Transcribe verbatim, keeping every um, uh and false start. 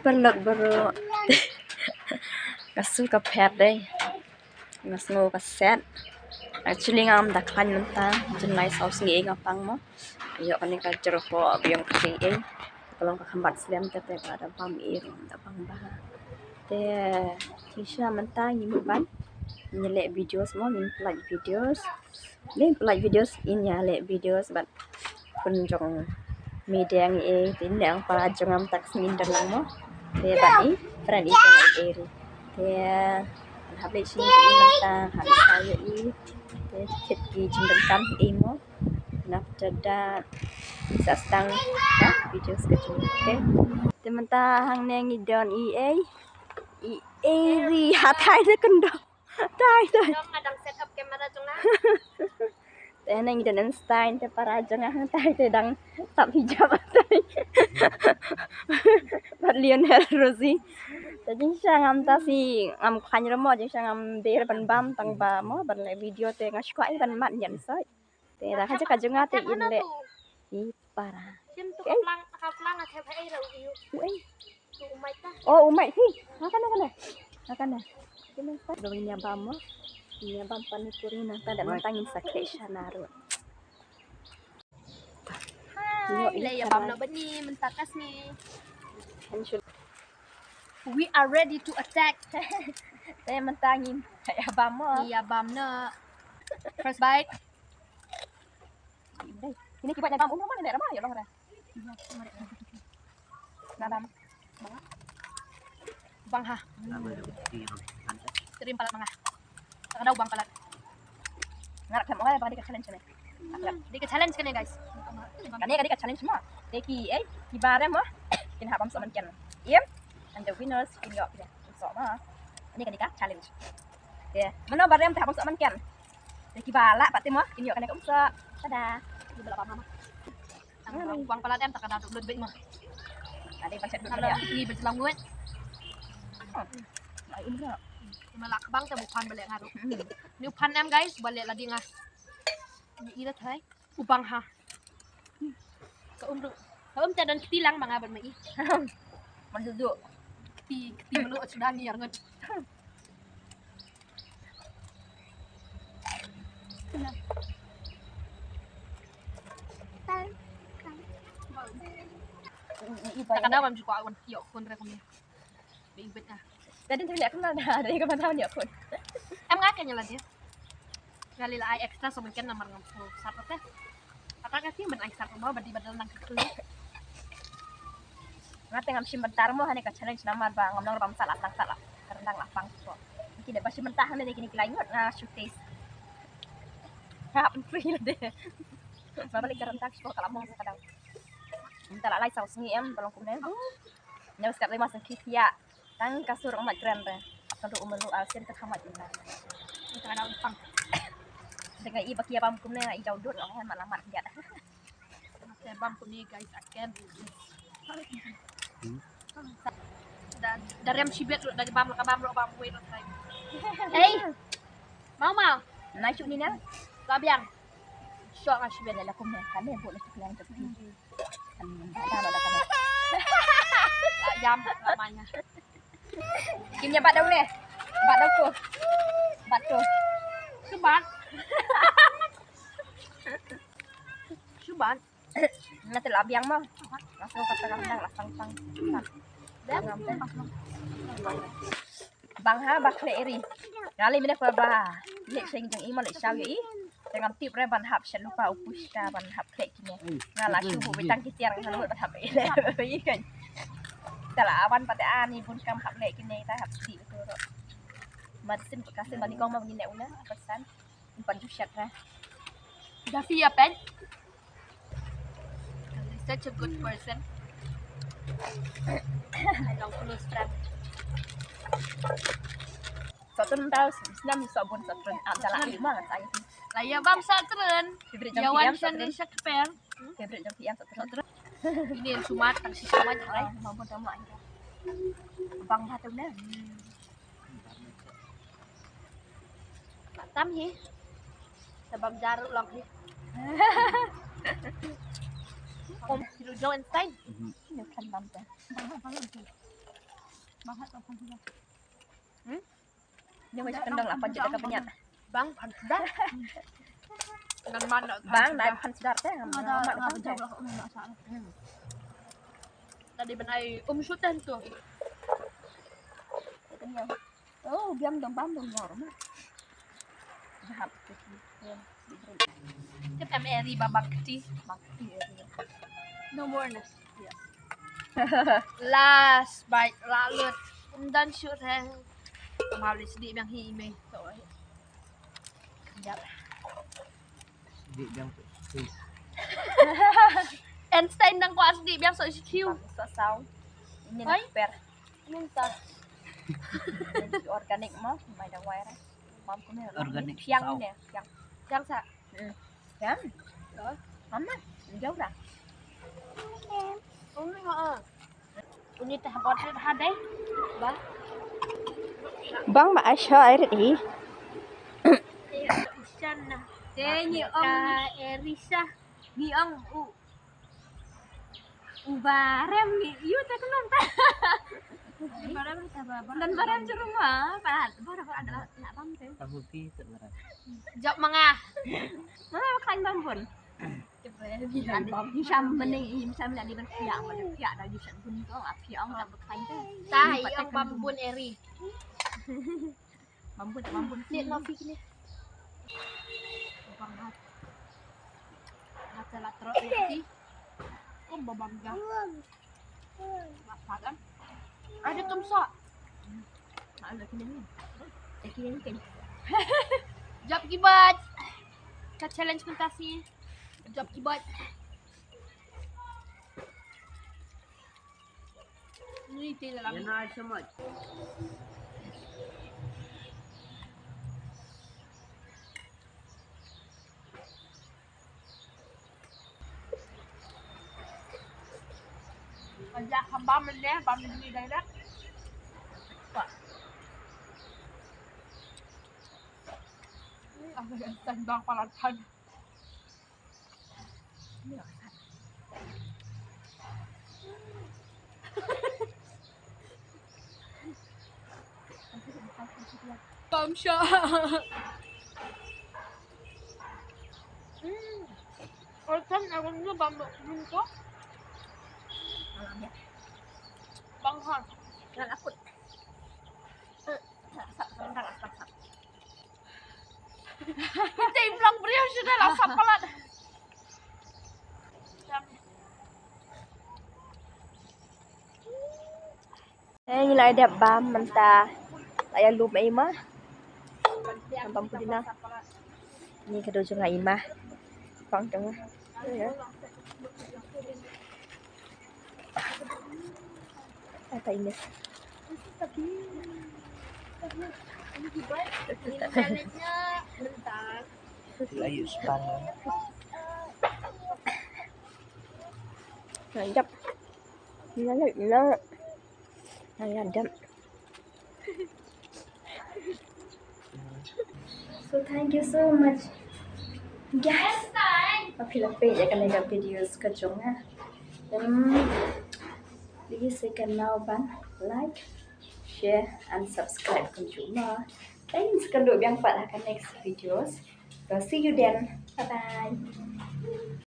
Paralok baroh. Ka sngew ka pher dei. Nga sngew ka set. Actually ngam da khlaiñ mynta. Jin lai saw sngi nga pang mo. Ïoh kane ka jyrhoh biang ka ei. Ka long ka khambat slem te te ka da bam ei ruh da bam bha. Te shisha mynta ngi mut ban ngi leh videos mo, ngin pynlait videos. Ngin pynlait videos, in ïa leh videos bad pun jong media ngi ei, te nang para jong ngam tak sngin dan lang mo. Te bad i friend i jong i ei ri. Te hap leh shisha i mynta hap leh shisha i. Te kit ki jingdonkam i ei mo. Nafta da sa stang ka videos ka jong, okay. Te mynta hangne ngi don i ei. I ei ri ha tai te kyndoh. Tai tai. Dong nga dang set up camera jong nga. Te nang i don Einstein te para jong nga tai te dang tap hijab tai. Bad Lionel Rosie. Te jingshisha ngam ta si ngam khlaiñ ruh mo, jingshisha ngam dei ruh ban bam tang ba mo ban leh video te nga shu kwah i ban mad ïan soi. Te da ka jaka jong nga te in leh i para. Shim tu ka plang, ka plang a thep hai rau iu. U ei. Tu u mai ta. Oh, u mai hi. Nga kane kane. Nga kane. Kane pa. Dong ïa bam mo. Ïa bam pani puri nangta da mynta ngin sa khleh shana ruh. Hai, le ïa bam lo bani mynta ka sngi. We are ready to attack. Te mynta ngin ïa bam mo. Ïa bam na. First bite. Ini kibat nya bam umur mana nek ramah ya bang. Na bam. Bang ha. Terim palat manga. Takadau bang palat. Ngarap sama orang bang dika challenge ni. Dika challenge kane guys. Kane kane ka challenge mo. Te ki eh ki bare mo. Kin ha bam soman ken. Im. And the winners kin yok kin sok mo. Ini kane ka challenge. Te mano bare mo te ha bam soman ken. Te ki ba lah pat te mo kin ïoh kane ka umsoh. Tada. Ki ba lah pat mama. Tang bang palat em tak ada lut bit mo. Ada ban set lut. Ni ba jlang lut. Ai um ga. Ki ma lah ka bang te bu pan ba leh nga ruh. Ni u pan em guys ba leh la ding ah. Ni ira thai. U bang ha. Ka um ruh. Ka um te don kti lang ma nga ban ma i. Man duh duh. Kti kti melu sudah ni arngut. Takana bam ju kwah wan ïoh khun re kumne. Bing bit ah. Tadi tu lihat kemana ada yang kemana wan ïoh khun. Em nga kane la dia. Nga leh la ai extra so mungkin namar ngam pu sat te. Kata ka ti ban ai sat mo badi badal nang keklu. Nga te ngam shim bentar mo hane ka challenge namar ba ngam long bam sat la tang sat la. Ka rendang la pang ko. Kine ba shim bentar hane kine ki la ngut nga shu taste. Hap pui la de. Ba balik ka rendang shu ka la mong sa ka dang. Mynta la lai saw sngi em ba long kumne. Nyaw step lai ma sa ki sia. Tang ka sur umat kren re. Ka du umelu al sien ka thamat ina. Ka na pang. Dengan i ba kia bam kumne i jaw dut ngam hen ma la mat giat. Te bam kumne guys aken. Da da rem shibet da bam ka bam ro bam wei ro tai. Hey. Mau mau. Na shu ni na. Ka biang. Shok nga shibet la kumne kane bu la tuklang tuklang. Kan da da kane. Jam lamanya. Kim ïa bat dau ne. Bat dau tu. Bat tu. Shu bat. Shu bat. Na te la biang mo. Langsung kata kata la sang sang. Biang. Bang ha ba khleh ri. Nga leh mine pa ba. Leh seng jong i ma leh shaw ïa i. Te ngam tip re ban hap sha lupa u push ka ban hap khleh kine. Nga la shu bu bitang ki tiar nga lut ban hap i le i kan. Ta la awan pa te ani bun kam hap leh kine ta hap di u to ro. Ma sin ka sin ba ni kong ma ni ne una. Pesan. Ban ju shat re. Dafi ya pen. Such a good person. I long close friend. Sotun tau snam sobun sotun. Am jala lima kan saya. La ya bam sotun. Favorite jong ya wan shan shan pen. Favorite jong yang sotun. Ini yang sumat, tang si sumat, ai. Mampu tamu aja. Bang batu ne. Tam hi. Sabam jaru long hi. Om hiru jong inside. Ini kan bam tu. Bang hat bang phan sdar. Hmm? Dia macam kendang lah, panjat ka banyak. Bang phan sdar. Ngan man nak bang phan sdar. Naik phan sdar teh. Ngam ada, ngam ada ngam ada jauh lah, ngam ada masalah. Hmm. Tadi benai um sutan tu. Kenyang. Oh, biang dong bam dong ngor mah. Jahap. Ket em eri ba bakti. Bakti eri. No more na. Last bite lalut. Ym don shuh te. Mau li sdi biang hi i mei. To. Yap. Sdi biang tu. Einstein dang kwah sdi biang so shu. Sa saw. Ini per. Mynta. Organic mo, mai da wai ra. Bam kumne. Organic. Piang saw. Ne, piang. Piang sa. Hmm. Piang. Oh. Mama, jauh ra. Uni ha. Uni teh bot ha dei. Ba. Bang ba asha ai rit hi. Iya, usan na. Te ni ong. Ka erisa. Ni ong u. U barem ni, yu te kenong ta. Barem ta ba. Dan barem juruma, pa barem adalah nak bam te. Tahu pi tak barem. Jawab manga. Mana makan bam pun. Yu sam mene, yu sam nak di berpiak, berpiak dah yu sam pun tu, apiak orang tak berkan te. Ta, yu bam pun eri. Mambut, mambut. Ni, ni, ni. Bang hat. Hat la trot ni. Kum babam ga. Makan. Ada tum sok. Ada kini ni. Ada kini ni kan. Jap kibat. Ka challenge pentas ni. Jap kibat. Ni ti dalam. Yana so much. Aja hamba meneh, bam ni direct. Wah. Ni ada yang tendang palat kan. Bam sha. Hmm. Ol kan awan ni bam bam ko. Bang ha. Ngan akut. Sap, sap, sap, sap. Kita imlang beriau sudah lah sap palat. Eh, ngi la dep bam mynta. La ïa lum ei ma. Bam pudina. Ni ka dei jong nga i ma. Pang jong nga. Ata ini. Layu sepan. Mantap. Mantap. Mantap. So thank you so much, guys. Ba phi la peit ïa kane ka videos ka jong nga. Em, please kan nang ban like, share and subscribe kumjuh mo. Thanks, kan ïa biang pat ha ka next videos. So see you then. Bye bye.